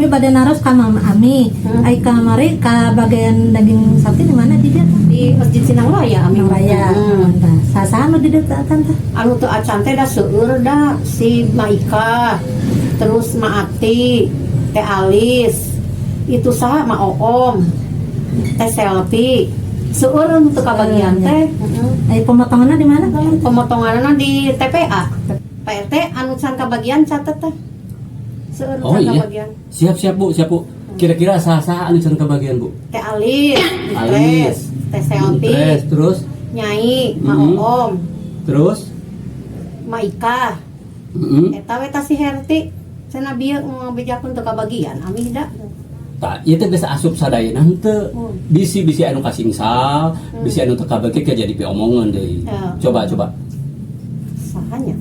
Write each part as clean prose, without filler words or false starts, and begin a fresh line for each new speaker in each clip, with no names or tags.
Ami bade naros ka Mama Ami. Ai kamari ka bagian daging sapi di mana di dieu?
Di Masjid Sinang Raya ami.
Sinang Raya. Tah, saha anu di dieu tah, Tante?
Anu teu acan teh da seueur da si Maika, terus Maati, Teh Alis, itu saha Ma Oom, Teh Selvi. Seueur anu teu kabagian teh. Heeh.
Ai pemotonganna di mana kamari?
Pemotonganna di TPA. Pak RT anu can kabagian catet teh. Seueur
Oh
can
iya.
kabagian.
Siap siap Bu, siap Bu. Kira-kira saha-saha anu can kabagian Bu?
Teh Alis,
Alis.
Teh Selvi,
Terus terus
Nyai, Ma Oom,
terus.
Maika. Eta we tah si Herti. Cenah bieu ngabejakeun teu kabagian ami da.
Tah, ieu teh geus asup sadayana henteu. Bisi bisi anu kasingsal, bisi anu teu kabagi ke jadi piomongan deui.
Ya.
Coba coba.
Sahanya.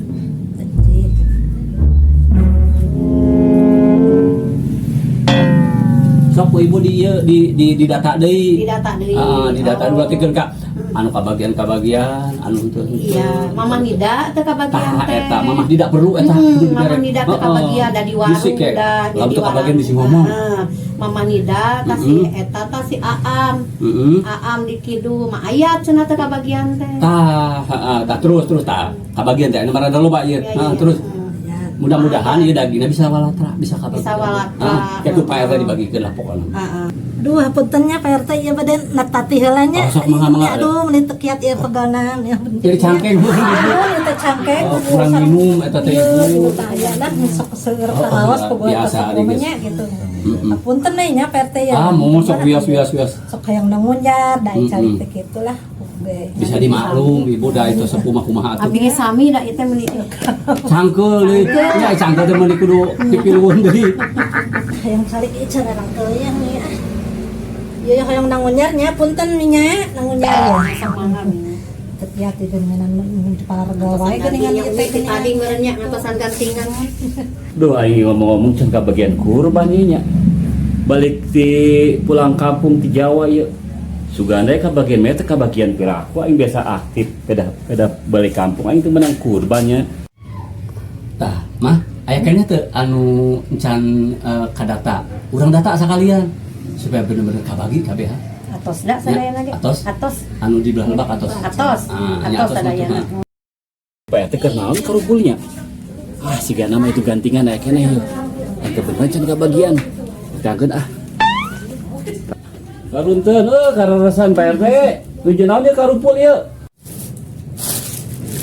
Sok ku ibu di ieu di data deui.
Di data deui.
Ah, di data
Oh.
berarti kan ka anu kabagian-kabagian, anu henteu henteu.
Iya, Mama Nida teu kabagian
Tah
teh.
eta Mamah tidak perlu eta kudu
Mama
dibere.
Nida teu
Heeh.
kabagian da di warung
Bisi ke.
da
Lamun teu kabagian bisi ngomong.
Heeh. Mama Nida tah si eta tah si Aam. Aam di kidul Ma Ayat cenah teu kabagian teh.
Tah, heeh, tah terus terus tah kabagian teh anu marada loba ieu.
Ya,
Heeh,
iya.
terus
Ya.
mudah-mudahan ieu dagingna bisa walatra, bisa kabagian.
Bisa walatra.
Heeh, kayak ku Pak RT dibagikeun lah pokokna.
Heeh.
Aduh, hapunten nya Pak RT ieu bade natati heula nya.
Oh, sok mangga, mangga.
Aduh, meuni teu kiat ieu peganan ya.
Jadi cangkeng Bu.
Aduh, ieu teh cangkeng.
Oh, kurang minum eta teh
Ieu,
ibu.
ibu teh aya lah sok seueur
Oh,
karaos
oh,
ku
biasa,
biasa
ari geus.
gitu. Hapunten we nya Pak RT ya.
Ah, mau sok wios wios wios.
Sok hayang nangunjar da cari teh kitu lah.
Bisa dimaklum ibu da itu sepuh mah kumaha atuh.
Abi ge sami da ieu teh meuni.
Cangkeul deui. Nya cangkeul teh meuni kudu dipilueun deui.
Hayang calik ieu cara rangkeuleung nih ah. Ieu ya hayang nangunyar nya punten nya nangunyar ya.
Sok mangga mi.
Teu kiat itu dengan pararegal wae geuningan ieu teh
Tadi
geuningan.
meureun nya ngatosan gantingan.
Duh, aing ngomong-ngomong can kabagian kurban ieu nya. Balik di pulang kampung di Jawa ieu. Suganda kabagian mah teh kabagian piraku aing biasa aktif beda beda balik kampung aing teu menang kurbannya.
Tah, mah aya keneh teu anu encan kadata. Urang data sakalian supaya bener-bener kabagi kabeh ha.
Atos da sadayana ge.
Atos.
Atos.
Anu di belah lebak atos.
Atos.
Ah, nya
Atos
atos mah
sadayana.
tuh,
Pak RT keur naon karumpulnya? Ah, siga nama itu gantingan aya keneh ieu. Aing kebeneran can kabagian. Tangkeun ah. Karunteun euy kararesan Pak RT. Nuju naon ieu karumpul ieu?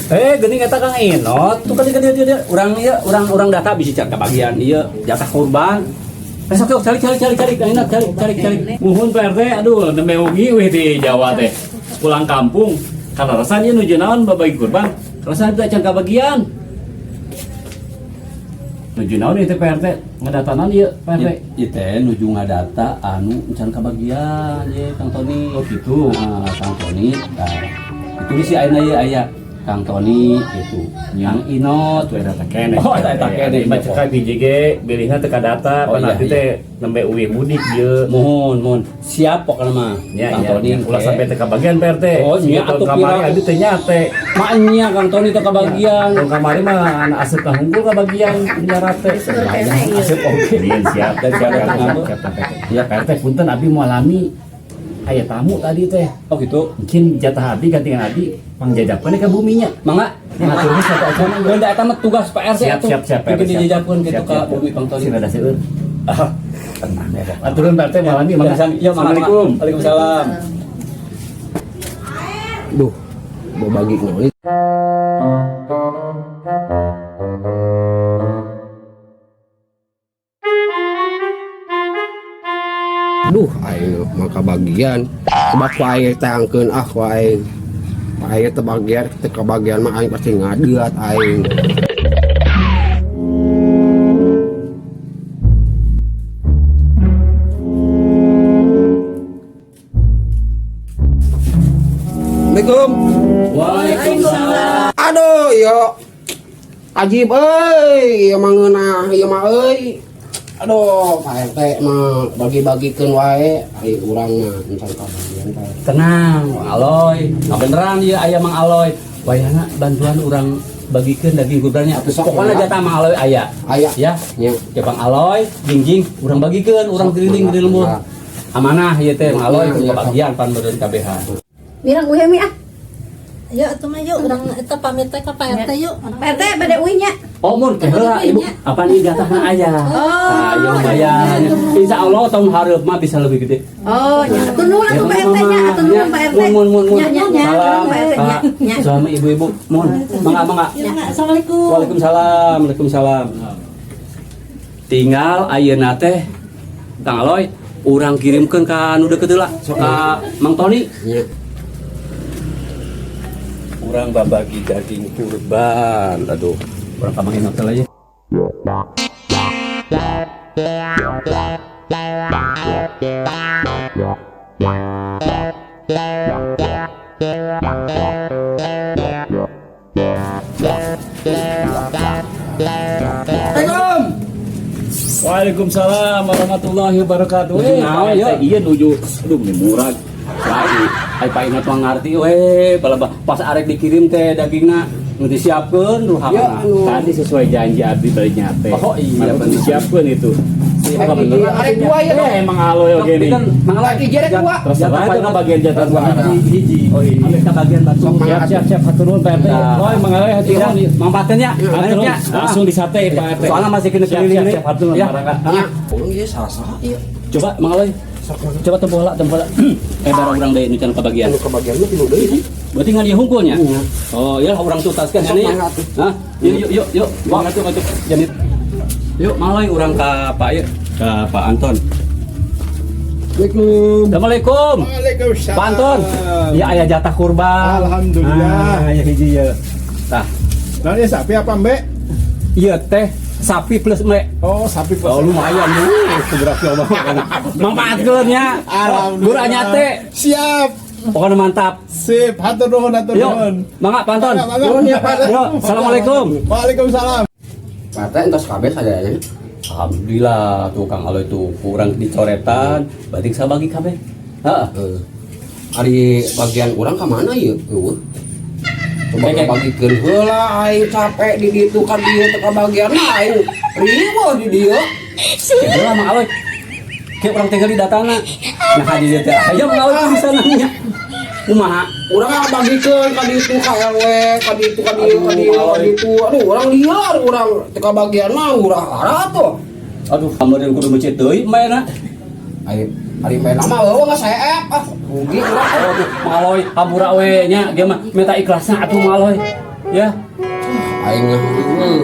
Eh, geuning eta Kang Enot. Tuh kan dia dia dia urang ieu urang urang data bisi can kabagian ieu jatah kurban. Eh, sok sok cari cari cari cari Kang Enot cari cari cari.
Muhun Pak RT, aduh nembe wengi weh di Jawa teh. Pulang kampung, kararesan ieu nuju naon babagi kurban. Kararesan teh can kabagian. Nuju naon ieu teh Pak RT? Ngadatanan ieu Pak RT.
Ieu teh nuju ngadata anu encan kabagian ye Kang Tony.
Oh gitu.
Nah, Kang Tony, nah, itu si ayeuna ye aya Kang Tony gitu.
Ya.
Kang Inot.
Tuh eta keneh.
Oh, eta eta keneh.
Baca ka biji ge bilihna teu kadata,
Oh,
pan
iya,
abdi
iya.
teh nembe uih mudik ieu.
Mohon, mohon. Siap pokoknya mah.
Ya,
Kang
ya,
Tony.
ya. Ulah sampai teu kabagian Pak RT.
Oh,
Siga
nya,
tahun
atuh
kamari
pira.
abdi teu nyate.
Maknya Kang Tony teu kabagian.
Tahun kamari mah anak asup ka hungkul kabagian nyarate.
Asup oke.
Iya, siap.
Daripada
Siap,
ngambek.
siap, Pak RT.
Ya.
Pak RT punten abdi moal lami. Aya tamu tadi teh.
Oh gitu.
Mungkin jatah abdi gantingan abdi pangjajakeun ka buminya.
Mangga.
Ya, haturnya satu acan.
Benda eta mah tugas Pak RT
Siap,
atuh.
siap, siap, Pak RT.
Bikin dijajakeun gitu
Siap,
ka
siap.
bumi Kang Tony.
Sing rada seueur.
Ah, tenang ya pokoknya.
Aturan Pak RT moal lami mangga.
Ya, mangga.
Assalamualaikum.
Waalaikumsalam.
Duh, mau bagi naon. Duh, aing mah kabagian. Sebab ku aing teh angkeun ah ku aing. Aing teh bagian teu kabagian mah aing pasti ngadeat aing. Assalamualaikum.
Waalaikumsalam.
Aduh, yo. Ajib euy, ieu mah ngeunah, ieu mah euy. Aduh, Pak RT mah bagi-bagikeun wae, ari urang mah encan kabagian teh.
Tenang, Mang Aloy. Nah, beneran ieu aya Mang Aloy. Wayahna bantuan urang Bagikeun daging kurbannya.
Atuh sok,
Pokoknya
ya.
jatah Mang Aloy aya.
Aya.
Ya.
Nya.
Ya Bang Aloy, jingjing urang bagikeun, urang keliling di lembur. Amanah ieu teh Mang Aloy
Ya, ya,
kebagian pan meureun KBH.
Mirang uih mi ah.
Yuk atuh mah yuk urang eta pamit teh ka Pak RT yuk.
Pak RT bade uih nya.
Oh mun teh heula ibu, apa nih jatahna aya.
Oh.
Nah, ya lumayan. Insya Allah tahun hareup mah bisa lebih gede.
Oh, nya. Atuh nuhun atuh Pak RT nya, atuh nuhun Pak RT.
Mun mun mun mun.
Nya nya nya.
Salam
Nuhun, Pak RT nya.
Pak.
Nya.
Suami ibu-ibu, mun. Mangga mangga.
Yuk, Assalamualaikum.
Waalaikumsalam, Waalaikumsalam. Tinggal ayeuna teh Kang Aloy urang kirimkeun ka nu deukeut heula, ka Mang Tony.
Nya.
Urang babagi daging kurban. Aduh, urang ka Mang Inot heula ye.
Assalamualaikum.
Waalaikumsalam warahmatullahi wabarakatuh.
Nuju naon,
Pak
yeuh?
RT, iya nuju. Aduh, ini murah.
Lagi, ai Pak Inot mah ngarti we, balaba pas arek dikirim teh dagingna nu disiapkeun
Ya,
ruhana.
anu.
Tadi sesuai janji abdi bari nyate.
Oh, iya,
Maka
bener.
disiapkeun itu.
Iya, bener.
Arek dua ya.
Eh, emang aloy oge nih.
Kan Mang Aloy
Lagi jerek dua.
Terserah itu ke bagian jatah
Dua.
Hiji, hiji. Oh iya. Ambil ke bagian batu.
Sok,
Siap, siap, siap. Hatur nuhun Pak RT.
Nah.
Oh, emang aloy hatur
Iya,
nuhun.
Mang Paten ya.
Hatur nuhun.
Nya.
Langsung disate Pak RT.
Soalnya masih kena
Siap,
keliling
siap,
nih.
siap. Hatur nuhun,
Ya.
Barangka.
Nya. Oh iya salah salah iya.
Coba Mang Aloy. Coba tempoh lah, tempoh lah. Eh barang urang deui nu can kebagian.
Anu kebagian mah tilu deui.
Berarti ngan ieu hungkulnya?
Iya.
Oh, ya urang tutaskeun
Sok
nya.
mangga tuh.
Hah? Yuk yuk yuk yuk. Wah, atuh atuh. Janit. Yuk, Mang Aloy urang ka Pak yuk, ka Pak Anton.
Assalamualaikum.
Assalamualaikum.
Waalaikumsalam.
Pak Anton. Ya aya jatah kurban.
Alhamdulillah.
Ah, ya hiji ya. Tah,
Nah, ini sapi apa, Mbak?
ieu teh sapi plus mek.
Oh, sapi plus.
Oh, lumayan nih, seberapa Allah. Manfaatkeun nya.
Alhamdulillah.
Guranya teh.
Siap.
Pokoknya mantap.
Sip, hatur nuhun, hatur
Yuk,
nuhun.
mangga Pak Anton.
Mangga, mangga.
Nuhun ya, Pak.
Yuk, assalamualaikum.
Waalaikumsalam.
Pak RT entos kabeh sadayana.
Alhamdulillah tuh Kang Aloy tuh kurang dicoretan, berarti saya bagi kabeh. Heeh.
Heeh. Ari bagian urang ka mana ieu? Eueuh. Coba
Oke.
bagikeun heula aing capek di ditu ka dieu teu kabagian aing. Riweuh di dieu.
Ya lah Mang Aloy. Kayak orang tinggal di datangna. Nah di dieu teh aya Mang Aloy tuh di sana nya. Kumaha?
Urang mah bagikeun ka ditu ka RW, ka ditu ka dieu ka dieu ka ditu. Aduh, urang liar urang teu kabagian mah hura-hara tuh.
Aduh, kameureun kudu meucit deui maena.
Ari ari main mah eueuh ngaseep ah rugi urang.
Aduh, Mang Aloy hampura we nya dia mah minta ikhlasna atuh Mang Aloy. Ya.
Aing mah riweuh.